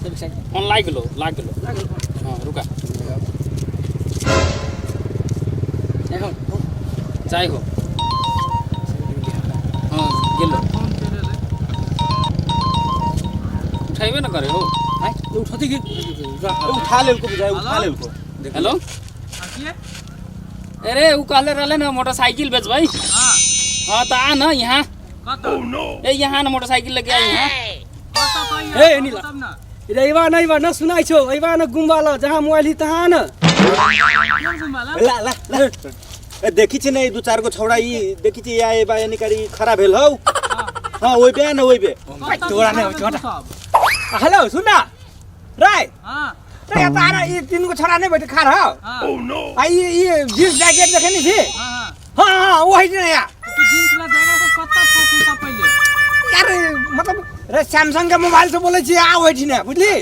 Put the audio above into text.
Phone लागि गेलो, लागि गेलो। हाँ, रुका। जाइ हो। हाँ, गेलो। उठेबे न करे हो। उठती की? उठा लेलको बुझाइ, उठा लेलको। हेलो, अरे ऊ कहले रहले न मोटरसाइकिल बेचबै। हाँ, त आ न यहाँ। ए, यहाँ न, मोटरसाइकिल लेके आ यहाँ। ए, नीला। रे अइबा न, अइबा न, सुनाइ छौ, अइबा न गुम्बा ल, जहाँ मोबाइल ही तहाँ न। ला ला ला, ए, देखी छी ने, दू चार गो छौड़ा ई देखी छी, या ए बा यानी करी खड़ा भेल हौ। हाँ, ओइ पे आ न, ओइ पे। तोरा नहि होइ छौ, हटा। हेलो, सुन न रे। रे, तारा ई तीन गो छोरा नहि बैठ खा रहा आ ई ई जींस जैकेट देखे नहीं छी। हाँ हाँ, वही ने यार। यार, मतलब रे सैमसंग के मोबाइल से बोले छी, आ ओहि ने, बुझली?